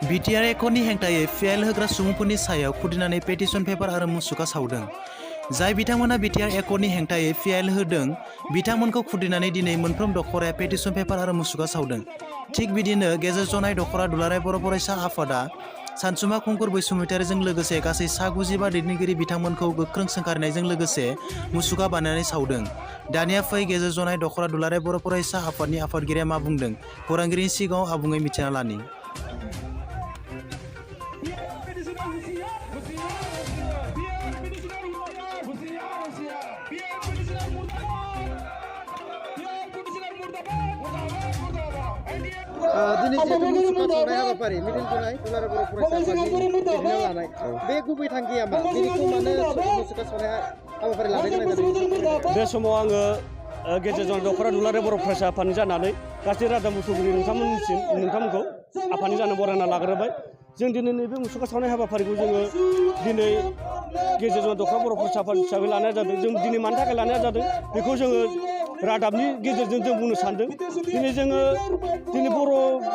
BTR एकर्डनि हेंथायै PL होग्रा सुबुंफोरनि सायाव खुदिनानै पेटिशन पेपार आरो मुसुखा सावदों। जाय बिथांमोना बिटिआर एकर्डनि हेंथायै पिएल होदों बिथांमोनखौ खुदिनानै दिनै मोनफ्रोम दखराया पेटिशन पेपार आरो मुसुखा सावदों। थिग बिदिनो गेजेर जनाय दखरा दुलाराय बर' फरायसा आफादा सानसुमा खुंगुर बैसुमुतियारिजों लोगोसे गासै सा 95 दैदेनगिरि बिथांमोनखौ गोख्रों सोंखारिनायजों लोगोसे मुसुखा बानायनानै सावदों। दानिया फै गेजेर जनाय दखरा दुलाराय बर' फरायसा आफादनि आफादगिरिया मा बुंदों खौरांगिरिनि सिगाङाव आबुङै मिथिना लानि। दिनै जिहेतु मुसुखा सावनाय हाबाफारि मिडिल जनाय दुलाराय बर' फरायसा आफादनि दैदेननायाव लानाय बे गुबै थांखिया मा दिनैखौ मानो मुसुखा सावनाय हाबाफारि लानो गोनां जादों? बे समाव आङो गेजेर जनाय दखरा दुलाराय बर' फरायसा आफादनि जानानै गासै रादाब बुथुमगिरि नोंथांमोनखौ आफादनि जानो बरायना लाग्रोबाय। जों दिनै नैबे मुसुखा सावनाय हाबाफारिखौ जोङो दिनै गेजेर जनाय दखरा बर' फरायसा आफाद हिसाबै लानाय जादों। जों दिनै मानि थाखाय लानाय जादों बेखौ जोङो रादाबनि गेजेरजों जों बुंनो सानदों। दिनै जोङो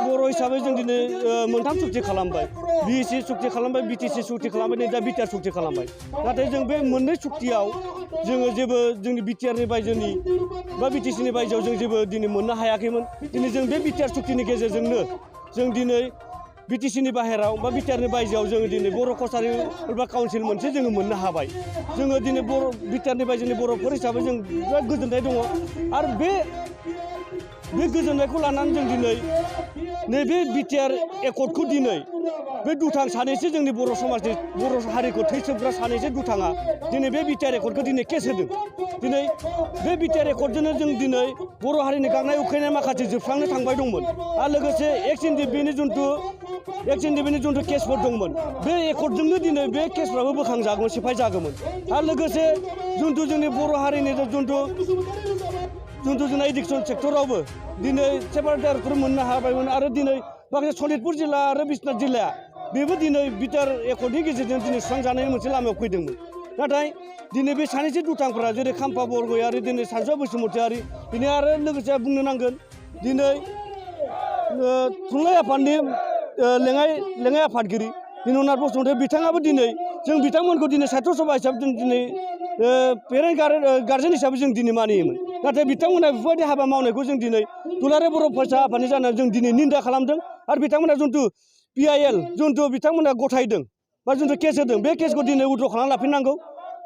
बर' हिसाबै जों दिनै मोनथाम सुक्ति खालामबाय। बिएसि सुक्ति खालामबाय, बिटिसि सुक्ति खालामबाय, नै दा बिटिआर सुक्ति खालामबाय। नाथाय जों बे मोननै सुक्तियाव जोङो जेबो जोंनि बिटिआरनि बायजोनि बा बिटिसिनि बायजोआव जों जेबो दिनै मोननो हायाखैमोन। दिनै जों बे बिटिआर सुक्तिनि गेजेरजोंनो जों दिनै बिटिसिनि बाहेराव बा बिटिआरनि बायजोआव जोङो दिनै बर' कसारि बा काउन्सिल मोनसे जोङो मोननो हाबाय। जोङो दिनै बिटिआरनि बायजोनि बर'फोर हिसाबै जों बिराद गोजोननाय दङ। आरो बे गोजोननायखौ लानानै जों दिनै नैबे बिटिआर एकर्डखौ दिनै बे दुथां सानैसो जोंनि बर' समाजनि बर' हारिखौ थैसोबग्रा सानैसो दुथाङा दिनै बे बिटिआर एकर्डखौ दिनै केस होदों। दिनै बे बिटिआर एकर्डजोंनो जों दिनै बर' हारिनि गांनाय उखैनाय माखासे जोबस्रांनो थांबाय दंमोन। आरो लोगोसे एक्स एनडिपिनि जिथु केसफोर दंमोन बे एकर्डजोंनो दिनै बे केसफ्राबो बोखांजागौमोन, सिफाय जागौमोन। आरो लोगोसे जिथु जोंनि बर' हारिनि जिथु जोंना एडिक्सन सेक्टरावबो दिनै सेपारेटरफोर मोननो हाबायमोन। आरो दिनै माखासे सनितपुर जिल्ला आरो बिश्वनाथ जिल्लाया बेबो दिनै बिटिआर एकर्डनि गेजेरजों दिनै सुस्रांजानायनि मोनसे लामायाव फैदोंमोन। नाथाय दिनै बे सानैसो दुथांफोरा जेरै खाम्फा बरगयारि, दिनै सानसुमा बैसुमुतियारि, दिनै आरो लोगोसे बुंनो नांगोन दिनै थुनलाइ आफादनि लेङाइ आफादगिरि निलनाथ बसुमतारी बिथाङाबो दिनै जों बिथांमोनखौ दिनै साहित्य सभा हिसाबै जों दिनै पेरेन्ट गार्जेन हिसाबै जों दिनै मानियोमोन। नाथाय बिथांमोना बेफोरबायदि हाबा मावनायखौ जों दिनै दुलाराय बर' फरायसा आफादनि जानानै जों दिनै निन्दा खालामदों। आरो बिथांमोना जिथु पिआइएल जिथु बिथांमोना गथायदों बा जिथु केस होदों बे केसखौ दिनै उइथड्र खालामना लाफिननांगौ।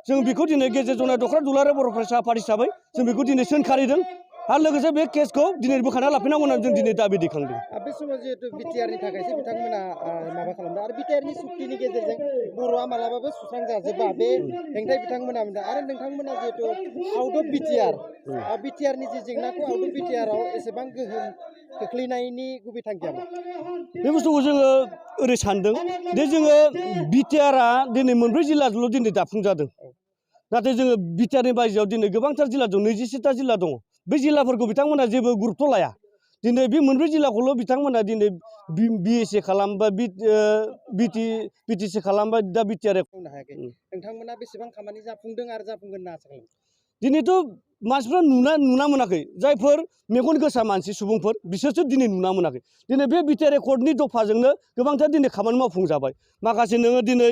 जों बेखौ दिनै गेजेर जनाय दखरा दुलाराय बर' फरायसा आफाद हिसाबै जों बेखौ दिनै सोंखारिदों। आरो लोगोसे बे केसखौ दिनै बोखारना लाफिननांगौ होननानै जों दिनै दाबि दैखांदों। बे समाव जिहेतु बिटिआरनि थाखायसो बिथांमोना माबा खालामदों आरो बिटिआरनि सुक्तिनि गेजेरजों बर'आ मालाबाबो सुस्रांजाजोबा बे हेंथायै बिथांमोना मोनदों। आरो नोंथांमोना जिहेतु आउट अफ बिटिआरनि जे जेंनाखौ आउट अफ बिटिआराव एसेबां गोहोम खोख्लैनायनि गुबै थांखिया मा? बे बुस्थुखौ जोङो ओरै सानदों जे जोङो बिटिआरआ दिनै मोनब्रै जिल्लाजोंल' दिनै दाफुंजादों। नाथाय जोङो बिटिआरनि बायजोआव दिनै गोबांथार जिल्ला दं, 27टा जिल्ला दङ। बे जिल्लाफोरखौ बिथांमोना जेबो गुरुत्थ' लाया। दिनै बे मोनब्रै जिल्लाखौल' बिथांमोना दिनै बिएसि खालामबाय, बिटिसि खालामबाय, दा बिटिआर बुंनो हायाखै। नोंथांमोना बेसेबां खामानि जाफुंदों आरो जाफुंगोन होनना आसा खालामो? दिनैथ' मानसिफ्रा नुना मोनाखै। जायफोर मेगन गोसा मानसि सुबुंफोर बिसोरसो दिनै नुना मोनाखै। दिनै बे बिटिआर एकर्डनि दफाजोंनो गोबांथार दिनै खामानि मावफुंजाबाय। माखासे नोङो दिनै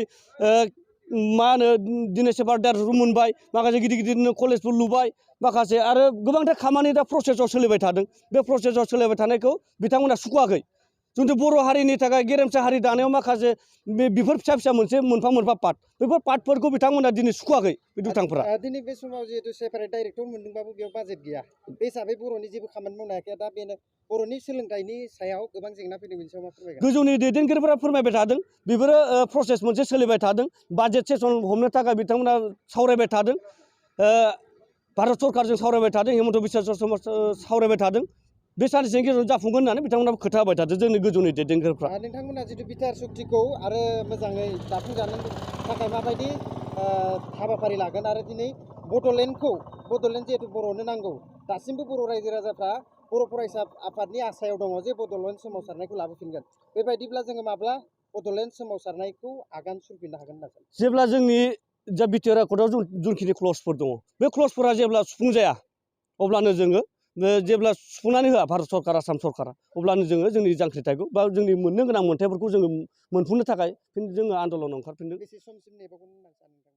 मा होनो दिनै सेपारेटार रुम मोनबाय, माखासे गिदिर गिदिर कलेजफोर लुबाय, माखासे आरो गोबांथार खामानि दा प्रसेसआव सोलिबाय थादों। बे प्रसेसआव सोलिबाय थानायखौ बिथांमोना सुखुवाखै। जिथु बर' हारिनि थाखाय गेरेमसा हारि दानायाव माखासे बेफोर फिसा मोनसे मोनफा पार्ट, बेफोर पार्टफोरखौ बिथांमोना दिनै सुखुवाखै बे दुथांफोरा। दिनै बे समाव जिहेतु सेपारेट डाइरेक्टर मोनदोंबाबो बेयाव बाजेट गैया। बे हिसाबै बर'नि जेबो खामानि मावनो हायाखै। दा बेनो बर'नि सोलोंथाइनि सायाव गोबां जेंना फैदों। बेनि सायाव मा फोरमायगोन? गोजौनि दैदेनगिरिफोरा फोरमायबाय थादों। बेफोरो प्रसेस मोनसे सोलिबाय थादों। बाजेट सेसन हमनो थाखाय बिथांमोना सावरायबाय थादों। भारत सरकारजों सावरायबाय थादों, हिमन्त बिश्व शर्मा सावरायबाय थादों। बे साननैसोनि गेजेराव जाफुंगोन होननानै बिथांमोनाबो खोथा होबाय थादों जोंनि गोजौनि दैदेनगिरिफ्रा। नोंथांमोना जिथु बिटिआर सुक्तिखौ आरो मोजाङै दाफुंजानो थाखाय माबायदि हाबाफारि लागोन? आरो दिनै बड'लेण्ड जिहेतु बर'नो नांगौ, दासिमबो बर' रायजो राजाफ्रा बर' फरायसा आफादनि आसायाव दङ जे बड'लेण्ड सोमावसारनायखौ लाबोफिनगोन। बेबायदिब्ला जोङो माब्ला बड'लेण्ड सोमावसारनायखौ आगान सुरफिननो हागोन होनना सानो? जेब्ला जोंनि जा बिटिआर एकर्डआव जिखिनि क्लजफोर दङ, बे क्लजफोरा जेब्ला सुफुं जाया अब्लानो जोङो जेब्ला सुफुंनानै होआ भारत सरकार आसाम सरकारा अब्लानो जोङो जोंनि जांख्रिथायखौ बा जोंनि मोननो गोनां मोन्थायफोरखौ जोङो मोनफुंनो थाखाय जोङो आन्दलनाव ओंखारफिनदों। बेसे समसिम नेबावगोन होननानै सानो नोंथाङा?